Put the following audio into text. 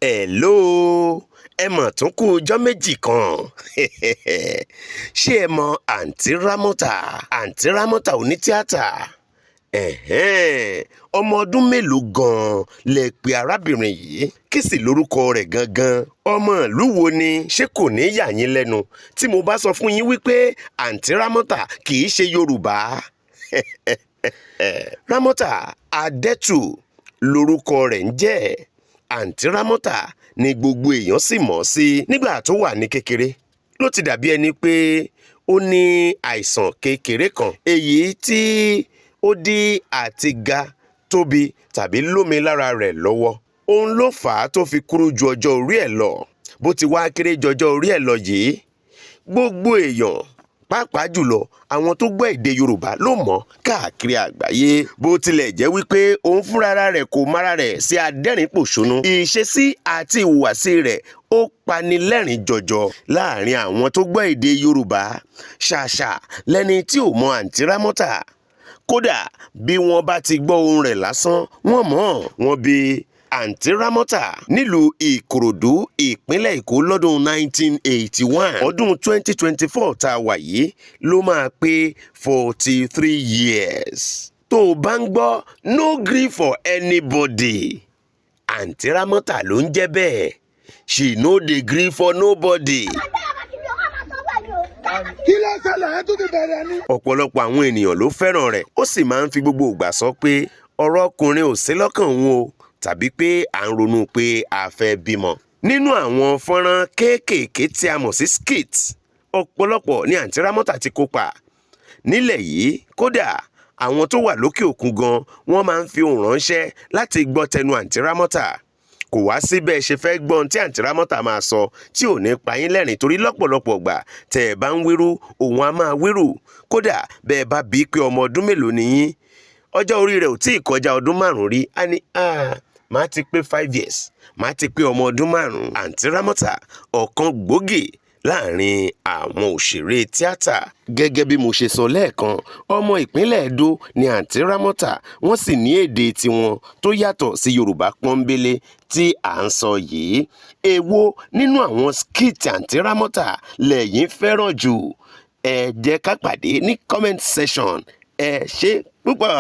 Hello, ẹ mọ̀ tún kú ọjọ́ 2 kan. Ṣé ẹ mọ Àǹtí Rámọ́tà? Àǹtí Rámọ́tà onítíátà. Ẹ̀hẹ́n, ọmọ ọdún mélòó gan-an lẹ pe arábìnrin yìí? Kí sì lorúkọ rẹ̀ gangan? Ọmọ ìlú wo ni? Ṣé kò ní yà yín lẹ́nu tí mo bá sọ fún yín wípé Àǹtí Rámọ́tà kì í ṣe Yorùbá? Rámọ́tà Adẹ́tù lorúkọ rẹ̀ ń jẹ́. Àǹtí Rámọ́tà ni gbogbo èèyàn sì mọ̀ ọ́ sí. Nígbà tó wà ní kékeré ló ti dàbí ẹni pé ó ní àìsàn kékeré kan, èyí tí ó dí àti ga, tóbi tàbí lómi lára rẹ̀ lọ́wọ́. Òun ló fà á tó fi kúrú ju ọjọ́ orí ẹ̀ lọ. Bó ti wá kéré jọjọ́ orí ẹ̀ lọ yìí, gbogbo èèyàn, pàápàá jùlọ àwọn tó gbọ́ èdè Yorùbá, ló mọ̀ káàkiri àgbáyé. Bó tilẹ̀ jẹ́ wípé òun fúnra rẹ̀ kò mara rẹ̀ sí adẹ́rìn-pòṣónú, ìṣesí àti ìhùwàsí rẹ̀ ó panilẹ́rìn jọjọ láàrin àwọn tó gbọ́ èdè Yorùbá. Ṣàṣà lẹni tí ò mọ Àǹtí Rámọ́tà. Kódà bí wọ́n bá ti gbọ́ ohùn rẹ̀ lásán, wọ́n mọ̀. Wọ́n bí Àǹtí Rámọ́tà nílùú Ìkòròdú, Ìpínlẹ̀ Èkó, lọ́dún 1981. Ọdún 2024 tá a wà yìí ló máa pé 43 years. Tó o bá ń gbọ́ "no gree for anybody", Àǹtí Rámọ́tà ló ń jẹ́ bẹ́ẹ̀. She no dey gree for nobody. Kí ló ṣẹlẹ̀? Ẹ tún ti bẹ̀rẹ̀ ni. Ọ̀pọ̀lọpọ̀ àwọn ènìyàn ló fẹ́ràn rẹ̀. Ó sì máa ń fi gbogbo ìgbà sọ pé ọ̀rọ̀ ọkùnrin ò sí lọ́kàn òun o, tàbí pé à ń ronú pé a fẹ́ bímọ. Nínú àwọn fọ́nrán kéékèèké tí a mọ̀ sí skit, ọ̀pọ̀lọpọ̀ ní Àǹtí Rámọ́tà ti kópa nílẹ̀ yìí. Kódà àwọn tó wà lókè òkun gan, wọ́n máa ń fi ohùn ránṣẹ́ láti gbọ́ tẹnu Àǹtí Rámọ́tà. Kò wá sí bẹ́ẹ̀ ṣe fẹ́ gbọ́n tí Àǹtí Rámọ́tà máa sọ tí ò ní pa yín lẹ́rìn, torí lọ́pọ̀lọpọ̀ gbà tẹ̀ ẹ̀ bá ń wírú, òun á máa wírù. Kódà bẹ́ẹ̀ bá bí pé ọmọ ọdún mélòó ni yín, ọjọ́ orí rẹ̀ ò tí ì kọjá ọdún 5 rí, á ní, "Màá ti pé 5 years, màá ti pé ọmọ ọdún 5." Àǹtí Rámọ́tà, ọ̀kan gbòógì láàrin àwọn òṣèré tíátà. Gẹ́gẹ́ bí mo ṣe sọ lẹ́ẹ̀kan, ọmọ Ìpínlẹ̀ Ẹdó ni Àǹtí Rámọ́tà. Wọ́n sì ní èdè tiwọn tó yàtọ̀ sí Yorùbá pọ́nbélé tí à ń sọ yìí. Èwo nínú àwọn skit Àǹtí Rámọ́tà lẹ́yìn fẹ́ràn jù? Ẹ jẹ́ ká pàdé ní comment section. Ẹ ṣé púpọ̀.